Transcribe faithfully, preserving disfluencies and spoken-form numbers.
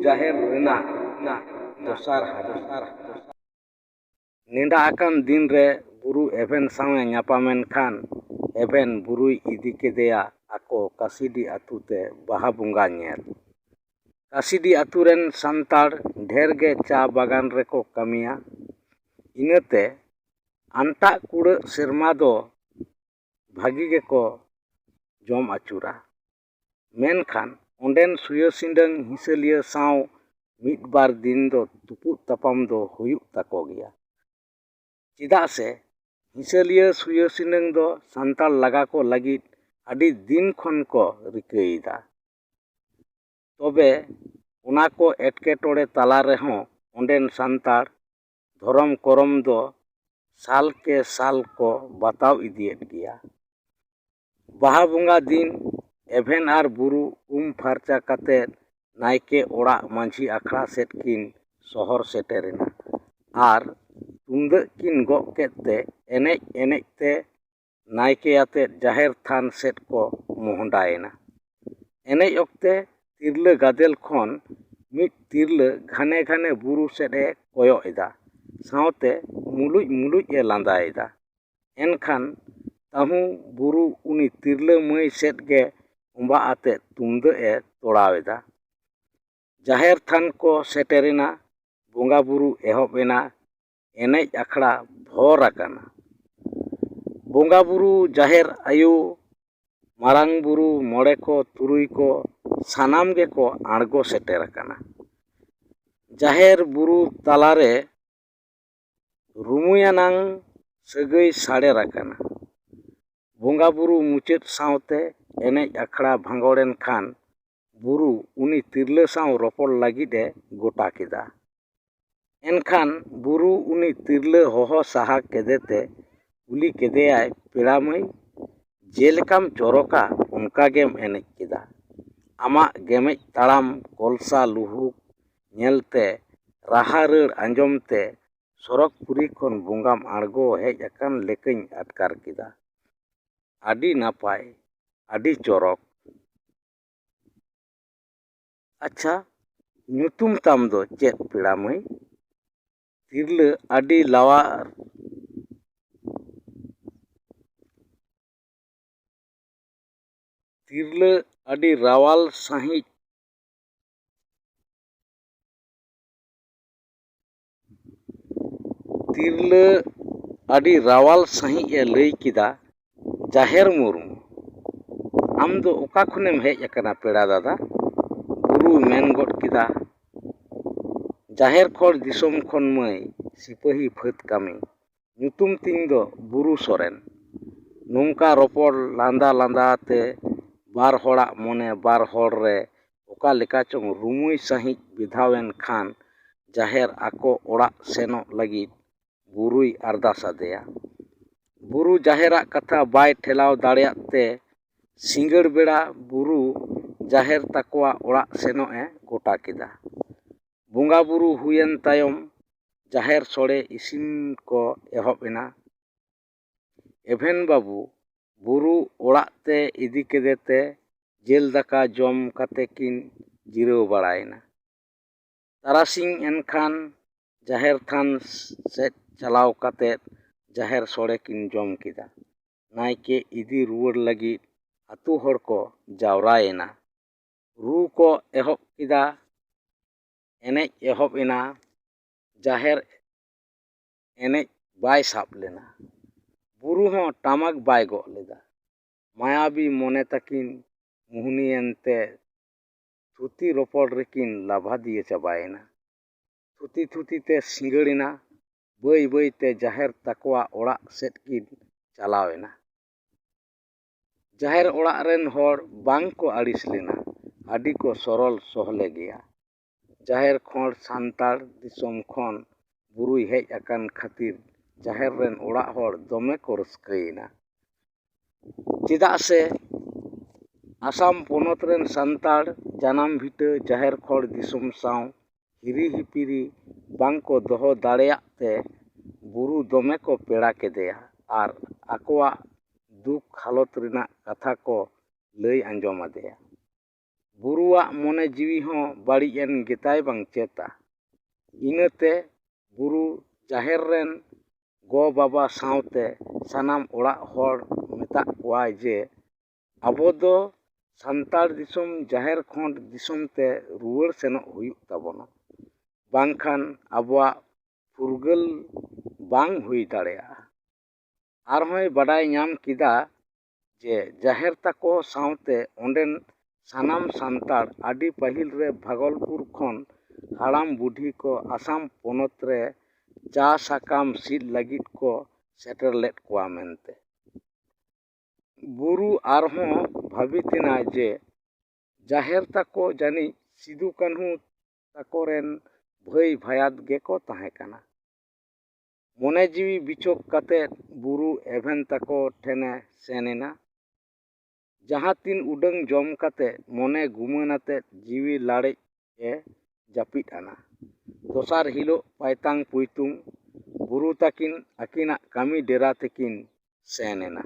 ᱡᱟᱦᱮᱨ ᱨᱮᱱᱟᱜ ᱫᱚᱥᱟᱨ ᱦᱟᱹᱴᱤᱧ᱾ ᱱᱮᱰᱟ ᱟᱠᱟᱱ ᱫᱤᱱ ᱨᱮ ᱵᱩᱨᱩ ᱮᱵᱷᱮᱱ ᱥᱟᱶ ᱮ ᱧᱟᱯᱟᱢᱮᱱ ᱠᱷᱟᱱ, ᱮᱵᱷᱮᱱ ᱵᱩᱨᱩᱭ ᱤᱫᱤ ᱠᱮᱫᱮᱭᱟ ᱟᱠᱚ ᱠᱟᱥᱤᱰᱤ ᱟᱹᱛᱩ ᱛᱮ ᱵᱟᱦᱟ ᱵᱚᱸᱜᱟ ᱧᱮᱞ᱾ ᱠᱟᱥᱤᱰᱤ ᱟᱹᱛᱩ ᱨᱮᱱ ᱥᱟᱱᱛᱟᱲ ᱰᱷᱮᱨ ᱜᱮ ᱪᱟ ᱵᱟᱜᱟᱱ ᱨᱮᱠᱚ ᱠᱟᱹᱢᱤᱭᱟ᱾ ᱤᱱᱟᱹᱛᱮ ᱟᱱᱴᱟᱜ ᱠᱩᱲᱟᱹᱜ ᱥᱮᱨᱢᱟ ᱫᱚ ᱵᱷᱟᱹᱜᱤ ᱜᱮᱠᱚ ᱡᱚᱢ ᱟᱹᱪᱩᱨᱟ᱾ ᱢᱮᱱᱠᱷᱟᱱ ᱚᱸᱰᱮᱱ ᱥᱩᱭᱟᱹ ᱥᱤᱸᱰᱟᱹᱝ ᱦᱤᱥᱟᱹᱞᱤᱭᱟᱹ ᱥᱟᱶ ᱢᱤᱫ ᱵᱟᱨ ᱫᱤᱱ ᱫᱚ ᱛᱩᱯᱩᱫ ᱛᱟᱯᱟᱢ ᱫᱚ ᱦᱩᱭᱩᱜ ᱛᱟᱠᱚ ᱜᱮᱭᱟ᱾ ᱪᱮᱫᱟᱜ ᱥᱮ ᱦᱤᱥᱟᱹᱞᱤᱭᱟᱹ ᱥᱩᱭᱟᱹ ᱥᱤᱸᱰᱟᱹᱝ ᱫᱚ ᱥᱟᱱᱛᱟᱲ ᱞᱟᱜᱟ ᱠᱚ ᱞᱟᱹᱜᱤᱫ ᱟᱹᱰᱤ ᱫᱤᱱ ᱠᱷᱚᱱ ᱠᱚ ᱨᱤᱠᱟᱹᱭᱮᱫᱟ᱾ ᱛᱚᱵᱮ ᱚᱱᱟ ᱠᱚ ᱮᱴᱠᱮᱴᱚᱬᱮ ᱛᱟᱞᱟ ᱨᱮᱦᱚᱸ ᱚᱸᱰᱮᱱ ᱥᱟᱱᱛᱟᱲ ᱫᱷᱚᱨᱚᱢ ᱠᱚᱨᱚᱢ ᱫᱚ ᱥᱟᱞ ᱠᱮ ᱥᱟᱞ ᱠᱚ ᱵᱟᱛᱟᱣ ᱤᱫᱤᱭᱮᱫ ᱜᱮᱭᱟ᱾ ᱵᱟᱦᱟ ᱵᱚᱸᱜᱟ ᱫᱤᱱ ᱮᱵᱷᱮᱱ ᱟᱨ ᱵᱩᱨᱩ ᱩᱢ ᱯᱷᱟᱨᱪᱟ ᱠᱟᱛᱮ ᱱᱟᱭᱠᱮ ᱚᱲᱟᱜ ᱢᱟᱹᱡᱷᱤ ᱟᱠᱷᱲᱟ ᱥᱮᱫ ᱠᱤᱱ ᱥᱚᱦᱚᱨ ᱥᱮᱴᱮᱨᱮᱱᱟ ᱟᱨ ᱛᱩᱢᱫᱟᱹᱜ ᱠᱤᱱ ᱜᱚᱜ ᱠᱮᱫ ᱛᱮ ᱮᱱᱮᱡ ᱮᱱᱮᱡ ᱛᱮ ᱱᱟᱭᱠᱮ ᱟᱛᱮ ᱡᱟᱦᱮᱨ ᱛᱷᱟᱱ ᱥᱮᱫ ᱠᱚ ᱢᱚᱦᱰᱟᱭᱮᱱᱟ᱾ ᱮᱱᱮᱡ ᱚᱠᱛᱮ ᱛᱤᱨᱞᱟᱹ ᱜᱟᱫᱮᱞ ᱠᱷᱚᱱ ᱢᱤᱫ ᱛᱤᱨᱞᱟᱹ ᱜᱷᱟᱱᱮ ᱜᱷᱟᱱᱮ ᱵᱩᱨᱩ ᱥᱮᱫ ᱮ ᱠᱚᱭᱚᱜ ᱮᱫᱟ, ᱥᱟᱶᱛᱮ ᱢᱩᱞᱩᱡ ᱢᱩᱞᱩᱡ ᱮ ᱞᱟᱸᱫᱟᱭᱮᱫᱟ᱾ ᱮᱱᱠᱷᱟᱱ ᱛᱟᱹᱦᱩ ᱵᱩᱨᱩ ᱩᱱᱤ ᱛᱤᱨᱞᱟᱹ ᱢᱟᱹᱭ ᱥᱮᱫ ᱜᱮ ᱚᱸᱵᱟᱜ ᱟᱛᱮ ᱛᱩᱢᱫᱟᱹᱜ ᱮ ᱛᱚᱲᱟᱣ ᱮᱫᱟ᱾ ᱡᱟᱦᱮᱨ ᱛᱷᱟᱱ ᱠᱚ ᱥᱮᱴᱮᱨᱮᱱᱟ, ᱵᱚᱸᱜᱟ ᱵᱩᱨᱩ ᱮᱦᱚᱵ ᱮᱱᱟ, ᱮᱱᱮᱡ ᱟᱠᱷᱲᱟ ᱵᱷᱚᱨ ᱟᱠᱟᱱᱟ᱾ ᱵᱚᱸᱜᱟ ᱵᱩᱨᱩ, ᱡᱟᱦᱮᱨ ᱟᱭᱳ, ᱢᱟᱨᱟᱝ ᱵᱩᱨᱩ, ᱢᱚᱬᱮ ᱠᱚ, ᱛᱩᱨᱩᱭ ᱠᱚ, ᱥᱟᱱᱟᱢ ᱜᱮᱠᱚ ᱟᱬᱜᱚ ᱥᱮᱴᱮᱨ ᱟᱠᱟᱱᱟ᱾ ᱡᱟᱦᱮᱨ ᱵᱩᱨᱩ ᱛᱟᱞᱟᱨᱮ ᱨᱩᱢᱩᱭᱟᱱᱟᱝ ᱥᱟᱹᱜᱟᱹᱭ ᱥᱟᱲᱮᱨ ᱟᱠᱟᱱᱟ᱾ ᱵᱚᱸᱜᱟ ᱵᱩᱨᱩ ᱢᱩᱪᱟᱹᱫ ᱥᱟᱶᱛᱮ ᱮᱱᱮᱡ ᱟᱠᱷᱲᱟ ᱵᱷᱟᱸᱜᱚᱲᱮᱱ ᱠᱷᱟᱱ ᱵᱩᱨᱩ ᱩᱱᱤ ᱛᱤᱨᱞᱟᱹ ᱥᱟᱶ ᱨᱚᱯᱚᱲ ᱞᱟᱹᱜᱤᱫ ᱮ ᱜᱚᱴᱟ ᱠᱮᱫᱟ᱾ ᱮᱱᱠᱷᱟᱱ ᱵᱩᱨᱩ ᱩᱱᱤ ᱛᱤᱨᱞᱟᱹ ᱦᱚᱦᱚ ᱥᱟᱦᱟ ᱠᱮᱫᱮᱛᱮ ᱠᱩᱞᱤ ᱠᱮᱫᱮᱭᱟᱭ, "ᱯᱮᱲᱟ ᱢᱟᱹᱭ, ᱡᱮᱞᱮᱠᱟᱢ ᱪᱚᱨᱚᱠᱟ ᱚᱱᱠᱟ ᱜᱮᱢ ᱮᱱᱮᱡ ᱠᱮᱫᱟ᱾ ᱟᱢᱟᱜ ᱜᱮᱢᱮᱡ ᱛᱟᱲᱟᱢ, ᱠᱚᱞᱥᱟ ᱞᱩᱦᱩᱠ ᱧᱮᱞᱛᱮ, ᱨᱟᱦᱟ ᱨᱟᱹᱲ ᱟᱸᱡᱚᱢ ᱛᱮ ᱥᱚᱨᱚᱜᱽᱯᱩᱨᱤ ᱠᱷᱚᱱ ᱵᱚᱸᱜᱟᱢ ᱟᱬᱜᱚ ᱦᱮᱡ ᱟᱠᱟᱱ ᱞᱮᱠᱟᱧ ᱟᱴᱠᱟᱨ ᱠᱮᱫᱟ᱾ ᱟᱹᱰᱤ ᱱᱟᱯᱟᱭ, ᱟᱹᱰᱤ ᱪᱚᱨᱚᱠ᱾ ᱟᱪᱪᱷᱟ, ᱧᱩᱛᱩᱢ ᱛᱟᱢ ᱫᱚ ᱪᱮᱫ ᱯᱮᱲᱟ ᱢᱟᱹᱭ? ᱛᱤᱨᱞᱟᱹ ᱟᱹᱰᱤ ᱞᱟᱣᱟᱨ ᱛᱤᱨᱞᱟᱹ ᱟᱹᱰᱤ ᱨᱟᱣᱟᱞ ᱥᱟᱺᱦᱤᱡ ᱛᱤᱨᱞᱟᱹ ᱟᱹᱰᱤ ᱨᱟᱣᱟᱞ ᱥᱟᱺᱦᱤᱡ ᱮ ᱞᱟᱹᱭ ᱠᱮᱫᱟ, "ᱡᱟᱦᱮᱨ ᱢᱩᱨᱢᱩ, ᱟᱢ ᱫᱚ ᱚᱠᱟ ᱠᱷᱚᱱᱮᱢ ᱦᱮᱡ ᱟᱠᱟᱱᱟ ᱯᱮᱲᱟ ᱫᱟᱫᱟ?" ᱵᱩᱨᱩᱭ ᱢᱮᱱ ᱜᱚᱫ ᱠᱮᱫᱟ, "ᱡᱟᱦᱮᱨ ᱠᱷᱚᱲ ᱫᱤᱥᱚᱢ ᱠᱷᱚᱱ ᱢᱟᱹᱭ, ᱥᱤᱯᱟᱹᱦᱤ ᱯᱷᱟᱹᱫ ᱠᱟᱹᱢᱤ᱾ ᱧᱩᱛᱩᱢ ᱛᱤᱧ ᱫᱚ ᱵᱩᱨᱩ ᱥᱚᱨᱮᱱ᱾" ᱱᱚᱝᱠᱟ ᱨᱚᱯᱚᱲ ᱞᱟᱸᱫᱟ ᱞᱟᱸᱫᱟ ᱛᱮ ᱵᱟᱨ ᱦᱚᱲᱟᱜ ᱢᱚᱱᱮ ᱵᱟᱨ ᱦᱚᱲ ᱨᱮ ᱚᱠᱟ ᱞᱮᱠᱟ ᱪᱚᱝ ᱨᱩᱢᱩᱭ ᱥᱟᱺᱦᱤᱡ ᱵᱮᱫᱷᱟᱣᱮᱱ ᱠᱷᱟᱱ ᱡᱟᱦᱮᱨ ᱟᱠᱚ ᱚᱲᱟᱜ ᱥᱮᱱᱚᱜ ᱞᱟᱹᱜᱤᱫ ᱵᱩᱨᱩᱭ ᱟᱨᱫᱟᱥ ᱟᱫᱮᱭᱟ᱾ ᱵᱩᱨᱩ ᱡᱟᱦᱮᱨᱟᱜ ᱠᱟᱛᱷᱟ ᱵᱟᱭ ᱴᱷᱮᱞᱟᱣ ᱫᱟᱲᱮᱭᱟᱜ ᱛᱮ ᱥᱤᱸᱜᱟᱹᱲ ᱵᱮᱲᱟ ᱵᱩᱨᱩ ᱡᱟᱦᱮᱨ ᱛᱟᱠᱚᱣᱟᱜ ᱚᱲᱟᱜ ᱥᱮᱱᱚᱜ ᱮ ᱜᱚᱴᱟ ᱠᱮᱫᱟ᱾ ᱵᱚᱸᱜᱟ ᱵᱩᱨᱩ ᱦᱩᱭᱮᱱ ᱛᱟᱭᱚᱢ ᱡᱟᱦᱮᱨ ᱥᱚᱲᱮ ᱤᱥᱤᱱ ᱠᱚ ᱮᱦᱚᱵ ᱮᱱᱟ᱾ ᱮᱵᱷᱮᱱ ᱵᱟᱹᱵᱩ ᱵᱩᱨᱩ ᱚᱲᱟᱜ ᱛᱮ ᱤᱫᱤ ᱠᱮᱫᱮ ᱛᱮ ᱡᱤᱞ ᱫᱟᱠᱟ ᱡᱚᱢ ᱠᱟᱛᱮ ᱠᱤᱱ ᱡᱤᱨᱟᱹᱣ ᱵᱟᱲᱟᱭᱮᱱᱟ᱾ ᱛᱟᱨᱟᱥᱤᱧ ᱮᱱᱠᱷᱟᱱ ᱡᱟᱦᱮᱨ ᱛᱷᱟᱱ ᱥᱮᱫ ᱪᱟᱞᱟᱣ ᱠᱟᱛᱮ ᱡᱟᱦᱮᱨ ᱥᱚᱲᱮ ᱠᱤᱱ ᱡᱚᱢ ᱠᱮᱫᱟ᱾ ᱱᱟᱭᱠᱮ ᱤᱫᱤ ᱨᱩᱣᱟᱹᱲ ᱞᱟᱹᱜᱤᱫ ᱟᱹᱛᱩ ᱦᱚᱲ ᱠᱚ ᱡᱟᱣᱨᱟᱭᱮᱱᱟ᱾ ᱨᱩ ᱠᱚ ᱮᱦᱚᱵ ᱠᱮᱫᱟ, ᱮᱱᱮᱡ ᱮᱦᱚᱵ ᱮᱱᱟ᱾ ᱡᱟᱦᱮᱨ ᱮᱱᱮᱡ ᱵᱟᱭ ᱥᱟᱵ ᱞᱮᱱᱟ᱾ ᱵᱩᱨᱩ ᱦᱚᱸ ᱴᱟᱢᱟᱠ ᱵᱟᱭ ᱜᱚᱜ ᱞᱮᱫᱟ᱾ ᱢᱟᱭᱟᱵᱤ ᱢᱚᱱᱮ ᱛᱟᱹᱠᱤᱱ ᱢᱩᱦᱱᱤᱭᱮᱱ ᱛᱮ ᱛᱷᱩᱛᱤ ᱨᱚᱯᱚᱲ ᱨᱮᱠᱤᱱ ᱞᱟᱵᱷᱟᱫᱤᱭᱟᱹ ᱪᱟᱵᱟᱭᱮᱱᱟ᱾ ᱛᱷᱩᱛᱤ ᱛᱷᱩᱛᱤ ᱛᱮ ᱥᱤᱸᱜᱟᱹᱲ ᱮᱱᱟ᱾ ᱵᱟᱹᱭ ᱵᱟᱹᱭ ᱛᱮ ᱡᱟᱦᱮᱨ ᱛᱟᱠᱚᱣᱟᱜ ᱚᱲᱟᱜ ᱥᱮᱫ ᱠᱤᱱ ᱪᱟᱞᱟᱣ ᱮᱱᱟ᱾ ᱡᱟᱦᱮᱨ ᱚᱲᱟᱜ ᱨᱮᱱ ᱦᱚᱲ ᱵᱟᱝ ᱠᱚ ᱟᱹᱲᱤᱥ ᱞᱮᱱᱟ᱾ ᱟᱹᱰᱤ ᱠᱚ ᱥᱚᱨᱚᱞ ᱥᱚᱦᱞᱮ ᱜᱮᱭᱟ᱾ ᱡᱟᱦᱮᱨ ᱠᱷᱚᱸᱰ ᱥᱟᱱᱛᱟᱲ ᱫᱤᱥᱚᱢ ᱠᱷᱚᱱ ᱵᱩᱨᱩᱭ ᱦᱮᱡ ᱟᱠᱟᱱ ᱠᱷᱟᱹᱛᱤᱨ ᱡᱟᱦᱮᱨ ᱨᱮᱱ ᱚᱲᱟᱜ ᱦᱚᱲ ᱫᱚᱢᱮ ᱠᱚ ᱨᱟᱹᱥᱠᱟᱹᱭᱮᱱᱟ᱾ ᱪᱮᱫᱟᱜ ᱥᱮ ᱟᱥᱟᱢ ᱯᱚᱱᱚᱛ ᱨᱮᱱ ᱥᱟᱱᱛᱟᱲ ᱡᱟᱱᱟᱢ ᱵᱷᱤᱴᱟᱹ ᱡᱟᱦᱮᱨ ᱠᱷᱚᱸᱰ ᱫᱤᱥᱚᱢ ᱥᱟᱶ ᱦᱤᱨᱤ ᱦᱤᱯᱤᱨᱤ ᱵᱟᱝ ᱠᱚ ᱫᱚᱦᱚ ᱫᱟᱲᱮᱭᱟᱜ ᱛᱮ ᱵᱩᱨᱩ ᱫᱚᱢᱮ ᱠᱚ ᱯᱮᱲᱟ ᱠᱮᱫᱮᱭᱟ ᱟᱨ ᱟᱠᱚᱣᱟᱜ ᱫᱩᱠ ᱦᱟᱞᱚᱛ ᱨᱮᱱᱟᱜ ᱠᱟᱛᱷᱟ ᱠᱚ ᱞᱟᱹᱭ ᱟᱸᱡᱚᱢ ᱟᱫᱮᱭᱟ᱾ ᱵᱩᱨᱩᱣᱟᱜ ᱢᱚᱱᱮ ᱡᱤᱣᱤ ᱦᱚᱸ ᱵᱟᱹᱲᱤᱡ ᱮᱱ ᱜᱮᱛᱟᱭ ᱵᱟᱝ ᱪᱮᱛᱟ᱾ ᱤᱱᱟᱹᱛᱮ ᱵᱩᱨᱩ ᱡᱟᱦᱮᱨ ᱨᱮᱱ ᱜᱚ ᱵᱟᱵᱟ ᱥᱟᱶᱛᱮ ᱥᱟᱱᱟᱢ ᱚᱲᱟᱜ ᱦᱚᱲ ᱢᱮᱛᱟᱜ ᱠᱚᱣᱟᱭ ᱡᱮ, ᱟᱵᱚ ᱫᱚ ᱥᱟᱱᱛᱟᱲ ᱫᱤᱥᱚᱢ ᱡᱟᱦᱮᱨ ᱠᱷᱚᱸᱰ ᱫᱤᱥᱚᱢ ᱛᱮ ᱨᱩᱣᱟᱹᱲ ᱥᱮᱱᱚᱜ ᱦᱩᱭᱩᱜ ᱛᱟᱵᱚᱱᱟ, ᱵᱟᱝᱠᱷᱟᱱ ᱟᱵᱚᱣᱟᱜ ᱯᱷᱩᱨᱜᱟᱹᱞ ᱵᱟᱝ ᱦᱩᱭ ᱫᱟᱲᱮᱭᱟᱜᱼᱟ᱾ ᱟᱨᱦᱚᱸᱭ ᱵᱟᱰᱟᱭ ᱧᱟᱢ ᱠᱮᱫᱟ ᱡᱮ ᱡᱟᱦᱮᱨ ᱛᱟᱠᱚ ᱥᱟᱶᱛᱮ ᱚᱸᱰᱮᱱ ᱥᱟᱱᱟᱢ ᱥᱟᱱᱛᱟᱲ ᱟᱹᱰᱤ ᱯᱟᱹᱦᱤᱞ ᱨᱮ ᱵᱷᱟᱜᱚᱞᱯᱩᱨ ᱠᱷᱚᱱ ᱦᱟᱲᱟᱢ ᱵᱩᱰᱷᱤ ᱠᱚ ᱟᱥᱟᱢ ᱯᱚᱱᱚᱛ ᱨᱮ ᱪᱟ ᱥᱟᱠᱟᱢ ᱥᱤᱫ ᱞᱟᱹᱜᱤᱫ ᱠᱚ ᱥᱮᱴᱮᱨ ᱞᱮᱫ ᱠᱚᱣᱟ ᱢᱮᱱᱛᱮ᱾ ᱵᱩᱨᱩ ᱟᱨᱦᱚᱸ ᱵᱷᱟᱹᱵᱤᱛ ᱮᱱᱟᱭ ᱡᱮ ᱡᱟᱦᱮᱨ ᱛᱟᱠᱚ ᱡᱟᱹᱱᱤᱡ ᱥᱤᱫᱩ ᱠᱟᱹᱱᱦᱩ ᱛᱟᱠᱚ ᱨᱮᱱ ᱵᱷᱟᱹᱭ ᱵᱷᱟᱭᱟᱛ ᱜᱮᱠᱚ ᱛᱟᱦᱮᱸ ᱠᱟᱱᱟ᱾ ᱢᱚᱱᱮ ᱡᱤᱣᱤ ᱵᱤᱪᱷᱳᱠ ᱠᱟᱛᱮ ᱵᱩᱨᱩ ᱮᱵᱷᱮᱱ ᱛᱟᱠᱚ ᱴᱷᱮᱱᱮ ᱥᱮᱱ ᱮᱱᱟ᱾ ᱡᱟᱦᱟᱸ ᱛᱤᱱ ᱩᱰᱟᱹᱝ ᱡᱚᱢ ᱠᱟᱛᱮ ᱢᱚᱱᱮ ᱜᱩᱢᱟᱹᱱ ᱟᱛᱮ ᱡᱤᱣᱤ ᱞᱟᱲᱮᱡ ᱮ ᱡᱟᱹᱯᱤᱫ ᱟᱱᱟ᱾ ᱫᱚᱥᱟᱨ ᱦᱤᱞᱳᱜ ᱯᱟᱭᱛᱟᱝ ᱯᱩᱭᱛᱩᱝ ᱵᱩᱨᱩ ᱛᱟᱹᱠᱤᱱ ᱟᱹᱠᱤᱱᱟᱜ ᱠᱟᱹᱢᱤ ᱰᱮᱨᱟ ᱛᱮᱠᱤᱱ ᱥᱮᱱ ᱮᱱᱟ᱾